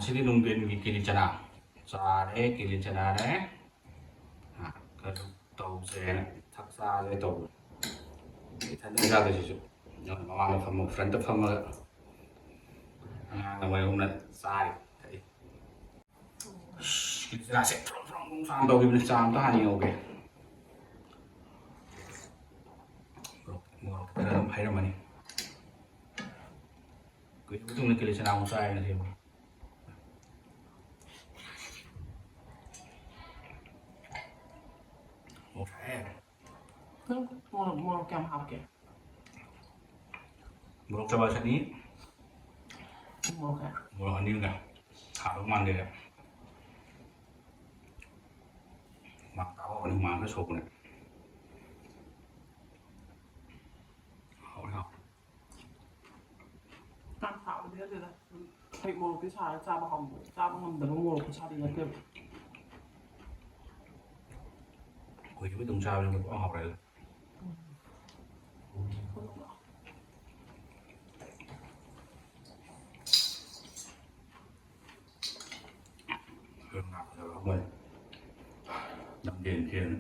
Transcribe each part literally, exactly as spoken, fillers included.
ꯉꯁꯤꯗꯤ ꯅꯨꯡꯊꯤꯟꯒꯤ ꯀꯤꯂꯤ ꯆꯅꯥ ꯆꯥꯔꯦ, ꯀꯤꯂꯤ ꯆꯅꯥꯅꯦ꯫ ꯑ, ꯈꯔꯁꯨ ꯇꯧꯁꯦꯅ ꯊꯛ ꯆꯥꯁꯦ ꯇꯧꯕ꯫ ꯏꯊꯟꯗ ꯆꯥꯗꯣꯏ ꯁꯤꯁꯨ꯫ ꯃꯃꯥꯡꯗ ꯐꯝꯃ, ꯐ꯭ꯔꯟꯠꯇ ꯐꯝꯃꯒ ꯑꯉꯥꯡ ꯃꯣꯏ ꯑꯍꯨꯝꯅ ꯆꯥꯔꯤ, ꯊꯛꯏ꯫ ꯑꯁ, ꯀꯤꯂꯤ ꯆꯅꯥꯁꯦ ꯐ꯭ꯔꯣꯡ ꯐ꯭ꯔꯣꯡ ꯐ꯭ꯔꯣꯡ ꯁꯥꯅ ꯇꯧꯈꯤꯕꯅꯤ꯫ ꯆꯥ ꯑꯝꯇ ꯍꯥꯟꯅ ꯌꯧꯒꯦ꯫ ꯃꯣꯔꯣꯛ, ꯃꯣꯔꯣꯛ ꯈꯔ ꯑꯗꯨꯝ ꯍꯩꯔꯝꯃꯅꯤ꯫ ꯀꯨꯏꯔꯕ ꯃꯇꯨꯡꯗ ꯀꯤꯂꯤ ꯆꯅꯥ ꯑꯃꯨꯛ ꯆꯥꯔꯦ ꯉꯁꯤ꯫ ꯃꯣꯔꯣꯛ ꯁꯥꯏꯍꯦ꯫ ꯅꯪ ꯃꯣꯔꯣꯛ, ꯃꯣꯔꯣꯛ ꯀꯌꯥꯝ ꯍꯥꯞꯀꯦ? ꯃꯣꯔꯣꯛ ꯇꯦꯕꯜ ꯑꯅꯤ꯫ ꯃꯣꯔꯣꯛ ꯀꯌꯥ? ꯃꯣꯔꯣꯛ ꯑꯅꯤꯒ ꯍꯥꯞꯄ ꯃꯥꯟꯗꯦꯗ꯫ ꯍꯨꯃꯥꯡ ꯇꯥꯕ ꯍꯧꯔꯅꯤ, ꯍꯨꯃꯥꯡ ꯈꯔ ꯁꯧꯕꯅꯦ꯫ ꯍꯥꯎꯔꯦ, ꯍꯥꯎꯔꯦ꯫ ꯌꯥꯝ ꯁꯥꯕꯗꯤ ꯅꯠꯇꯦꯗ꯫ ꯍꯩ ꯃꯣꯔꯣꯛꯇꯤ ꯁꯥꯔꯒ ꯆꯥꯕ ꯍꯥꯎꯕ, ꯆꯥꯕ ꯉꯝꯗꯕ ꯃꯣꯔꯣꯛ ꯈꯨꯁꯥꯗꯤ ꯅꯠꯇꯦꯕ꯫ ꯀꯨꯏꯔꯕ ꯃꯇꯨꯡ ꯆꯥꯕꯅꯤꯅ ꯄꯨꯡꯍꯥꯎ ꯍꯥꯎꯔꯦ꯫ ꯉꯥ ꯐꯖꯕ ꯑꯃ ꯂꯩ꯫ ꯂꯝꯖꯦꯟ ꯆꯦꯟ꯫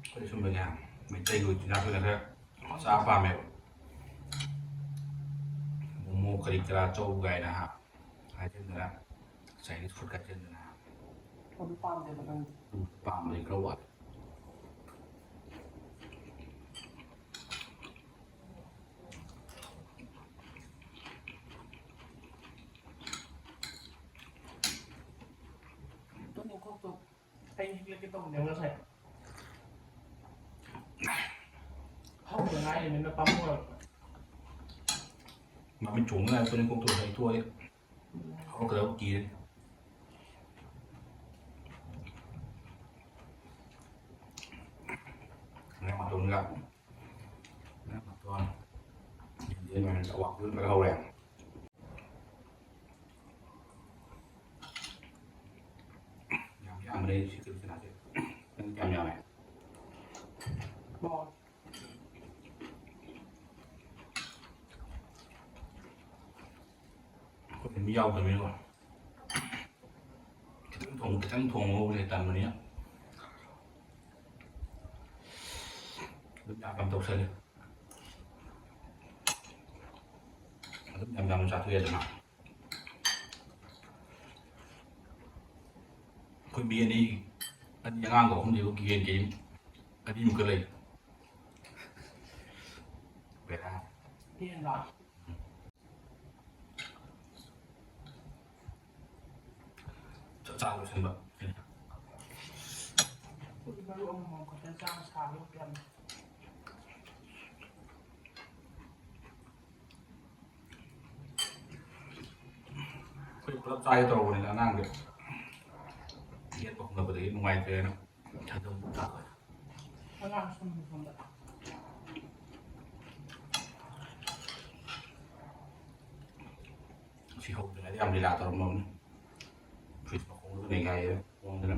ꯑꯩꯈꯣꯏ ꯁꯨꯝꯕꯁꯦ ꯃꯩꯇꯩꯒꯤ ꯑꯣꯏ ꯆꯤꯟꯖꯥꯛꯁꯤꯅ ꯈꯔ ꯆꯥꯕ ꯄꯥꯝꯃꯦꯕ꯫ ꯃꯣꯃꯣ ꯀꯔꯤ ꯀꯔꯥ ꯆꯧ ꯀꯥꯏꯅ ꯍꯥ ꯍꯥꯏꯖꯤꯟꯗꯅ, ꯆꯥꯏꯅꯤꯁ ꯐꯨꯗ ꯍꯥꯏꯖꯤꯟꯗꯅ ꯍꯥ꯫ ꯑꯗꯨ ꯄꯥꯝꯗꯦꯕ ꯅꯪꯗꯤ? ꯑꯗꯨ ꯄꯥꯝꯕꯗꯤ ꯈꯔ ꯋꯥꯠꯂꯦ꯫ ꯇꯨꯅꯤꯡꯈꯣꯛꯇꯣ ꯑꯩ ꯍꯦꯛꯂꯛꯀꯦ ꯇꯧꯕꯅꯦꯕ ꯉꯁꯥꯏ꯫ ꯍꯧꯗ ꯉꯥꯏꯔꯤꯕꯅꯤꯅ ꯄꯥꯝꯃꯨꯔꯕ꯫ ꯃꯃꯤꯠ ꯆꯣꯡꯅ ꯉꯥꯏ ꯇꯨꯅꯤꯡꯈꯣꯛꯇꯣ ꯂꯩꯊꯣꯛꯑꯗꯤ ꯍꯧꯔꯛꯀꯗꯕ ꯀꯤꯔꯦ꯫ ꯉꯥ ꯃꯇꯣꯟꯒ, ꯉꯥ ꯃꯇꯣꯟ, ꯌꯦꯟꯗꯦꯝ ꯃꯌꯥꯝꯁꯦ ꯑꯋꯥꯡꯕꯗ ꯂꯣꯏ ꯍꯧꯔꯦ꯫ ꯌꯥꯝ ꯌꯥꯝꯕꯅꯦ ꯁꯤ ꯀꯤꯂꯤ ꯆꯅꯥꯁꯦ꯫ ꯅꯪ ꯌꯥꯝ ꯌꯥꯝꯃꯦ꯫ ꯑꯩꯈꯣꯏꯗꯤ ꯃꯤ ꯌꯥꯎꯗꯕꯅꯤꯅꯀꯣ꯫ ꯈꯤꯇꯪ ꯊꯣꯡ-, ꯈꯤꯇꯪ ꯊꯣꯡꯕꯕꯨꯗꯤ ꯇꯟꯕꯅꯤꯅ꯫ ꯑꯗꯨꯝ ꯌꯥꯝ ꯌꯥꯝ ꯇꯧꯁꯜꯂꯦ꯫ ꯑꯗꯨꯝ ꯌꯥꯝ ꯌꯥꯝꯅ ꯆꯥꯊꯣꯛꯑꯦꯗꯅ꯫ ꯑꯩꯈꯣꯏ ꯃꯤ ꯑꯅꯤ, ꯑꯅꯤ ꯑꯉꯥꯡꯒ ꯑꯍꯨꯝꯗꯤ ꯑꯩꯈꯣꯏ ꯌꯦꯟ ꯀꯦꯖꯤ ꯑꯅꯤꯃꯨꯛꯀ ꯂꯩ꯫ ꯕꯦꯔꯥ꯫ ꯌꯦꯟꯂꯣ? ꯆꯞ ꯆꯥꯅ ꯂꯣꯏꯁꯤꯟꯕ꯫ ꯃꯔꯨ ꯑꯃꯃꯝ ꯈꯛꯇ ꯆꯥꯕ ꯁꯥꯕ ꯌꯥꯝ꯫ ꯑꯩꯈꯣꯏ ꯄꯨꯂꯞ ꯆꯥꯒꯦ ꯇꯧꯔꯕꯅꯤꯅ ꯑꯉꯥꯡꯗꯤ ꯌꯦꯠꯄ ꯍꯧꯅꯕꯗꯒꯤ ꯅꯨꯡꯉꯥꯏꯇ꯭ꯔꯦꯅ ꯏꯊꯟꯗ ꯑꯃꯨꯛ ꯆꯥꯊꯣꯛꯑꯦ꯫ ꯑꯉꯥꯡ ꯁꯨꯝ ꯁꯣꯝꯗ꯫ ꯁꯤ ꯍꯧꯗ꯭ꯔꯤꯉꯩꯗ ꯌꯥꯝ ꯂꯤꯂꯥ ꯇꯧꯔꯝꯃꯕꯅꯤ꯫ ꯐ꯭ꯔꯤꯖ ꯃꯈꯣꯡꯗꯨ ꯅꯩꯒꯥꯏꯔꯦ ꯃꯈꯣꯡꯗꯨꯅ꯫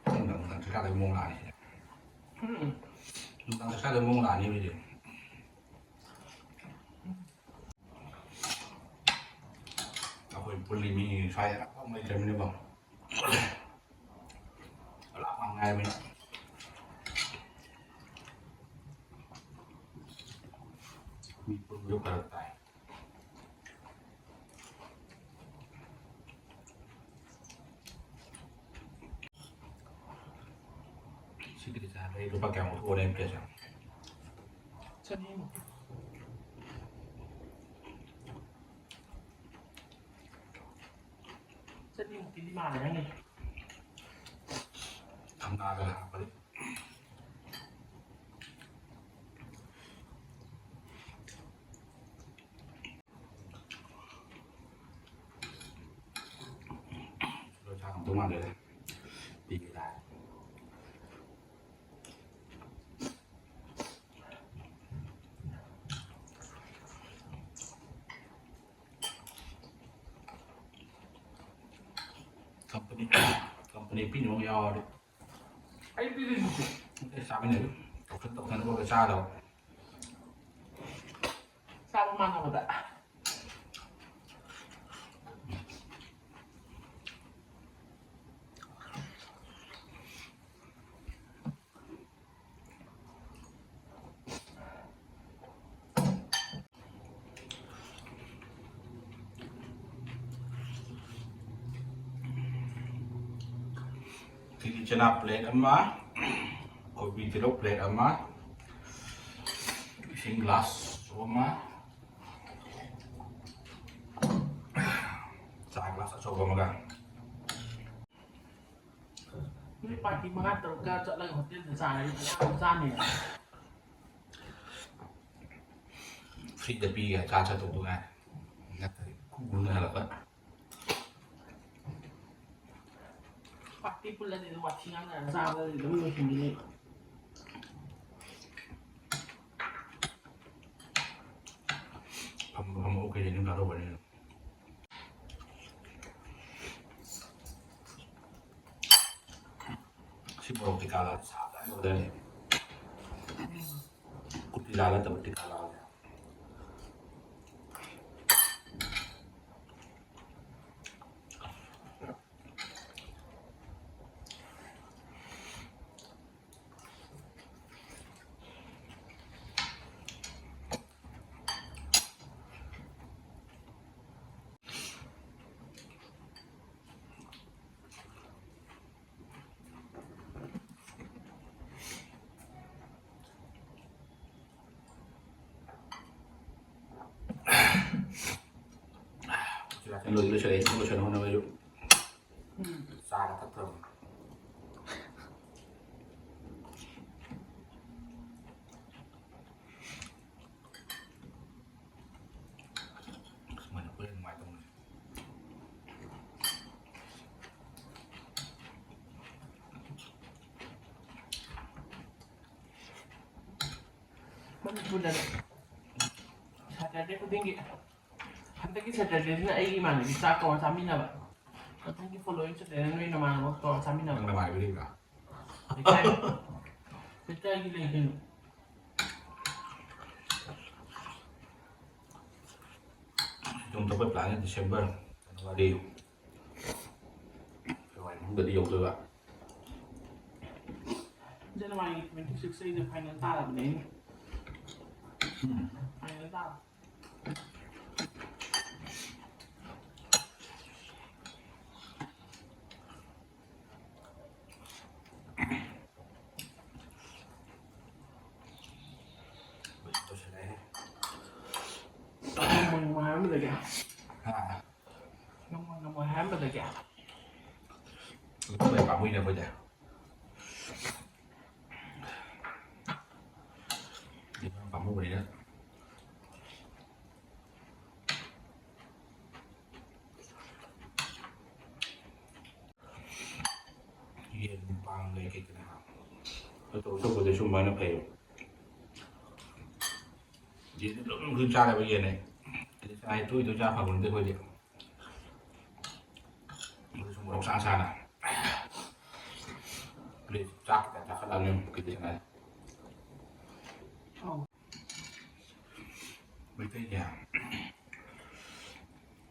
ꯅꯨꯡꯗꯥꯡ ꯆꯥꯛ ꯆꯥꯗꯣꯏ ꯃꯑꯣꯡ ꯂꯥꯛꯑꯅꯤ ꯁꯤꯗꯤ꯫ ꯎꯝ꯫ ꯅꯨꯡꯗꯥꯡ ꯆꯥꯛ ꯆꯥꯗꯣꯏ ꯃꯑꯣꯡ ꯂꯥꯛꯑꯅꯤ ꯍꯧꯖꯤꯛ꯫ ꯑꯩꯈꯣꯏ ꯄꯨꯜꯂꯤ ꯃꯤ ꯁ꯭ꯋꯥꯏꯗ ꯑꯃꯐꯥꯎ ꯂꯩꯇ꯭ꯔꯕꯅꯤꯅꯀꯣ꯫ ꯑꯂꯥꯞꯄ ꯉꯥꯏꯔꯕꯅꯤꯅ꯫ ꯃꯤ ꯄꯨꯟꯕꯗꯣ ꯐꯔꯛ ꯇꯥꯏ꯫ ꯁꯤꯒꯤꯗꯤ ꯆꯥꯕꯗ ꯑꯩ ꯂꯨꯄꯥ ꯀꯌꯥꯃꯨꯛ ꯊꯣꯛꯑꯅꯤ ꯄ꯭ꯂꯦꯠꯁꯦ? ꯆꯅꯤꯃꯨꯛ꯫ ꯆꯅꯤꯃꯨꯛꯀꯤꯗꯤ ꯃꯥꯜꯂꯦ ꯅꯪꯒꯤꯗꯣ꯫ ꯉꯥꯒ ꯍꯥꯞꯄꯗꯤ꯫ ꯂꯣꯏ ꯆꯥ ꯉꯝꯗꯧ ꯃꯥꯟꯗ꯭ꯔꯦꯗ꯫ ꯄꯤꯒꯦ ꯇꯥꯔꯦ꯫ ꯀꯝꯄꯅꯤ, ꯀꯝꯄꯅꯤ ꯄꯤꯅꯕ ꯌꯥꯎꯔꯗꯤ꯫ ꯑꯩ ꯄꯤꯔꯤꯁꯤꯗꯤ꯫ ꯑꯦ, ꯆꯥꯃꯤꯟꯅꯔꯤ꯫ ꯇꯧꯁꯟ ꯇꯧꯁꯟꯅꯕ ꯆꯥꯗꯕ꯫ ꯆꯥꯕ ꯃꯥꯟꯅꯕꯗ꯫ ꯀꯤꯂꯤ ꯆꯅꯥ plate ꯑꯃ, ꯀꯣꯕꯤ ꯇꯤꯜꯍꯧ plate ꯑꯃ, ꯏꯁꯤꯡ glass ꯑꯃ, ꯆꯥ glass ꯑꯆꯧꯕ ꯑꯃꯒ꯫ ꯅꯣꯏ party ꯃꯉꯥ ꯇꯔꯨꯛꯀ ꯆꯠꯂꯒ hotel ꯗ ꯆꯥꯔꯗꯤ ꯄꯩꯁꯥ ꯌꯥꯝ ꯆꯥꯅꯤꯅꯦ꯫ Free ꯗ ꯄꯤꯒꯦ ꯆꯥ ꯆꯠꯇꯧꯗꯨ ꯉꯥꯏ꯫ ꯅꯠꯇ꯭ꯔꯗꯤ ꯈꯨ ꯈꯨꯅ ꯍꯜꯂꯛꯄ꯫ Party ꯄꯨꯜꯂꯗꯤ ꯑꯗꯨꯝ ꯋꯥꯊꯤ ꯉꯥꯡꯅꯔ ꯆꯥꯕꯗꯗꯤ ꯑꯗꯨꯝ ꯂꯣꯏꯁꯤꯟꯈꯤꯅꯤ꯫ ꯐꯝ-, ꯐꯝ ꯑꯣꯛ ꯀꯦꯖꯤ ꯑꯅꯤ ꯆꯥꯊꯣꯛꯈ꯭ꯔꯅꯤ꯫ ꯁꯤ ꯃꯣꯔꯣꯛ ꯇꯤꯀꯥ ꯂꯥꯛ ꯁꯥꯕ ꯍꯥꯏꯕꯗꯅꯦ꯫ ꯀꯨꯔꯇꯤ ꯂꯥ ꯅꯠꯇꯕ ꯇꯤꯀꯥ ꯂꯥꯛꯑꯦ꯫ ꯂꯣꯏ-, ꯂꯣꯏꯁꯤꯜꯂꯛꯑꯦ, ꯂꯣꯏꯁꯤꯟꯅꯕ ꯍꯣꯠꯅꯕꯁꯨ꯫ ꯎꯝ꯫ ꯆꯥꯒ ꯊꯛꯇ꯭ꯔꯕꯅꯤ꯫ ꯃꯅꯤꯄꯨꯔꯗ ꯁꯦꯇꯔꯗꯦ ꯈꯨꯗꯤꯡꯒꯤ, ꯍꯟꯗꯛꯀꯤ ꯁꯦꯇꯔꯗꯦꯁꯤꯅ ꯑꯩꯒꯤ ꯏꯃꯥꯟꯅꯕꯤ ꯆꯥꯛ ꯀꯧꯔ ꯆꯥꯃꯤꯟꯅꯕ, ꯃꯊꯪꯒꯤ ꯐꯣꯂꯣꯋꯤꯡ ꯁꯦꯇꯔꯗꯦ ꯅꯣꯏ ꯅꯃꯥꯟꯅꯕ ꯀꯧꯔ ꯆꯥꯃꯤꯟꯅꯕ꯫ ꯅꯪ ꯅꯃꯥꯟꯅꯕꯤ ꯂꯩꯕ꯭ꯔꯥ? ꯂꯩꯀꯥꯏ, ꯂꯩꯀꯥꯏꯒꯤ ꯂꯩ ꯀꯩꯅꯣ꯫ ꯌꯨꯝ ꯊꯣꯛꯄꯩ ꯄ꯭ꯂꯥꯟꯅꯤ ꯗꯤꯁꯦꯝꯕꯔ, ꯖꯅꯋꯥꯔꯤ, ꯐꯦꯕ꯭ꯔꯨꯋꯥꯔꯤ ꯃꯅꯨꯡꯗꯗꯤ ꯌꯧꯗꯣꯏꯕ꯫ ꯖꯅꯋꯥꯔꯤ ꯇ꯭ꯋꯦꯟꯇꯤ ꯁꯤꯛꯁ ꯑꯩꯅ ꯐꯥꯏꯅꯦꯜ ꯇꯥꯔꯕꯅꯦ ꯑꯩꯅ꯫ ꯎꯝ꯫ ꯐꯥꯏꯅꯦꯜ ꯇꯥꯕ꯫ ꯂꯣꯏꯁꯤꯜꯂꯛꯑꯦ꯫ ꯅꯣꯡꯃ ꯅꯣꯡꯃ ꯍꯥꯏꯔꯝꯕꯗꯒꯤ꯫ ꯍꯥ? ꯅꯣꯡꯃ ꯅꯣꯡꯃ ꯍꯥꯏꯔꯝꯕꯗꯒꯤ꯫ ꯂꯨꯄꯥ ꯄꯥꯝꯃꯨꯏꯅꯦ ꯑꯩꯈꯣꯏꯗꯤ꯫ ꯄꯥꯝꯃꯨꯕꯅꯤꯅ꯫ ꯌꯦꯟ ꯄꯥꯡ ꯂꯩ ꯀꯩꯀꯩ ꯍꯥꯞ꯫ ꯑꯗꯨ ꯇꯧꯗꯧꯕꯗꯤ ꯁꯨꯃꯥꯏꯅ ꯐꯩ꯫ ꯌꯦꯟꯗꯤ ꯑꯗꯨꯝ ꯑꯩꯈꯣꯏ ꯆꯥꯔꯕ ꯌꯦꯟꯅꯦ꯫ ꯑꯗꯨ ꯆꯥꯏ ꯇꯣꯏ ꯇꯣꯏ ꯆꯥ ꯐꯪꯕ ꯅꯠꯇꯦ ꯑꯩꯈꯣꯏꯗꯤ꯫ ꯑꯗꯨꯁꯨ ꯃꯣꯔꯣꯛ ꯁꯥ ꯁꯥꯅ꯫ ꯄ꯭ꯂꯦꯠ ꯆꯥꯛ ꯈꯤꯇꯪ ꯆꯥꯈꯠꯂꯛꯑꯕꯅꯤ ꯀꯦꯖꯤ ꯁꯅꯥꯁꯦ꯫ ꯃꯩꯇꯩꯁꯦ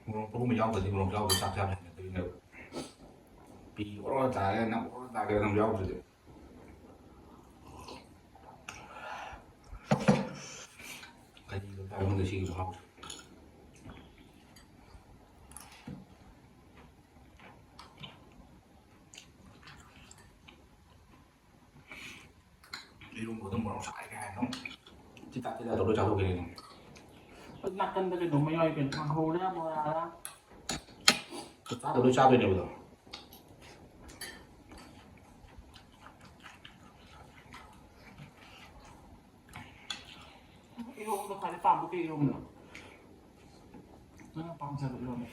ꯃꯣꯔꯣꯛ ꯄꯒꯨꯝꯕ ꯌꯥꯎꯗ꯭ꯔꯗꯤ ꯃꯣꯔꯣꯛ ꯌꯥꯎꯗ꯭ꯔꯗꯤ ꯆꯥꯛ ꯆꯥꯕ ꯍꯩꯅꯗꯕꯅꯦꯕ꯫ ꯄꯤ ꯑꯣꯔꯣ ꯇꯥꯔꯒ ꯅꯝ ꯑꯣꯔꯣ ꯇꯥꯔꯒ ꯅꯝ ꯌꯥꯎꯗ꯭ꯔꯗꯤ꯫ ꯀꯔꯤꯒ ꯇꯥꯏ ꯈꯪꯗꯦ ꯁꯤꯒꯤ ꯃꯍꯥꯎꯁꯦ꯫ ꯏꯔꯣꯝꯕꯗꯣ ꯃꯣꯔꯣꯛ ꯁꯥꯏꯒ ꯍꯥꯏꯅꯣ꯫ ꯇꯤꯇꯥ ꯇꯤꯇꯥ ꯇꯧꯔ ꯆꯥꯊꯣꯛꯈꯤꯅꯦ ꯑꯗꯨꯝ꯫ ꯅꯥꯀꯟꯗ ꯀꯩꯅꯣꯝꯃ ꯌꯥꯎꯔꯤ ꯀꯩꯅꯣ, ꯀꯥꯡꯍꯧꯔ ꯕꯣꯔꯥꯔ꯫ ꯆꯥꯗ ꯂꯣꯏ ꯆꯥꯗꯣꯏꯅꯦꯕ ꯑꯗꯣ꯫ ꯏꯔꯣꯝꯕꯗꯣ ꯈ꯭ꯋꯥꯏꯗꯩ ꯄꯥꯝꯕ ꯀꯩ ꯏꯔꯣꯝꯕꯅꯣ? ꯅꯪꯅ ꯄꯥꯝꯖꯕ ꯏꯔꯣꯝꯕ?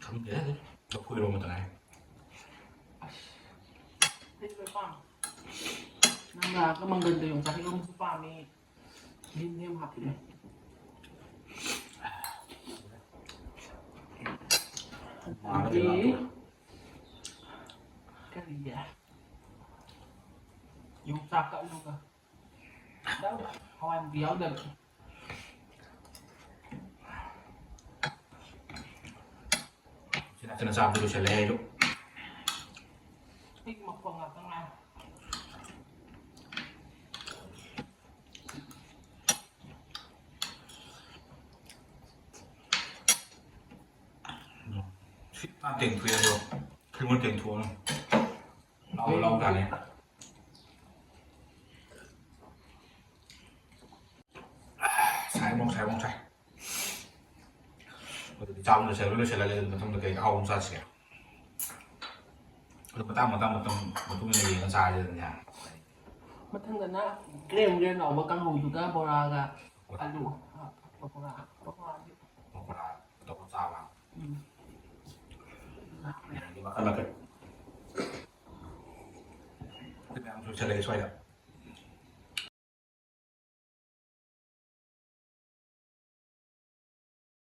ꯈꯪꯗꯦ, ꯂꯐꯨ ꯏꯔꯣꯝꯕꯇ ꯉꯥꯏ꯫ ꯑꯁ, ꯑꯩꯗꯤ ꯂꯣꯏ ꯄꯥꯝꯃꯦ꯫ ꯍꯪꯒꯥꯝꯒ ꯃꯪꯒꯟꯒ ꯌꯣꯡꯆꯥꯛ ꯏꯔꯣꯝꯕꯁꯨ ꯄꯥꯝꯃꯤ꯫ ꯌꯦꯟꯗꯦꯝ ꯍꯥꯞꯄꯤꯔꯦ꯫ ꯀꯔꯤꯒꯤ? ꯌꯣꯡꯆꯥꯛꯀ ꯑꯂꯨꯒ꯫ ꯍꯋꯥꯏ ꯃꯨꯕꯤ ꯌꯥꯎꯗꯕ꯫ ꯁꯤꯅ ꯁꯤꯅ ꯆꯥꯕꯗꯤ ꯂꯣꯏꯁꯤꯜꯂꯦ ꯑꯩꯁꯨ꯫ ꯑꯩꯒꯤ ꯃꯈꯣꯟ ꯉꯥꯛꯇ ꯉꯥꯏꯔꯦ꯫ ꯁꯤ ꯄꯥꯟ ꯇꯦꯡꯊꯣꯛꯑꯦ ꯑꯗꯣ, ꯐꯤꯔꯣꯜ ꯇꯦꯡꯊꯣꯛꯑꯅꯨ꯫ ꯂꯥꯎ ꯂꯥꯎ ꯇꯥꯅꯦ꯫ ꯁꯥꯏ ꯃꯣꯡ ꯁꯥꯏ ꯃꯣꯡ ꯁꯥꯏ꯫ ꯑꯗꯨꯗꯤ ꯆꯥꯕ ꯂꯣꯏꯁꯤꯜꯂꯒ ꯂꯣꯏꯁꯤꯜꯂꯒꯦ꯫ ꯑꯗꯨ ꯃꯊꯪꯗ ꯀꯩ ꯑꯍꯥꯎꯕ ꯑꯃ ꯆꯥꯁꯤꯒꯦ? ꯑꯗꯨ ꯃꯇꯥꯡ ꯃꯇꯥꯡ ꯃꯇꯝ ꯃꯇꯨꯡ ꯏꯟꯅ ꯌꯦꯡꯉ ꯆꯥꯔꯁꯤꯗꯅ꯫ ꯃꯊꯪꯗꯅ ꯒ꯭ꯔꯦꯝ ꯒ꯭ꯔꯦꯝ ꯂꯥꯎꯕ ꯀꯥꯡꯍꯧꯗꯨꯒ ꯕꯣꯔꯥꯒ ꯑꯂꯨ꯫ ꯄꯀꯣꯔꯥ꯫ ꯄꯀꯣꯔꯥꯗꯤ꯫ ꯄꯀꯣꯔꯥ ꯇꯧꯔ ꯆꯥꯕ꯫ ꯎꯝ꯫ ꯑꯗꯨꯗꯤ ꯃꯈꯜ ꯃꯈꯜ꯫ ꯑꯗꯨ ꯃꯌꯥꯝ ꯂꯣꯏꯁꯤꯜꯂꯒꯦ ꯁ꯭ꯋꯥꯏꯗ꯫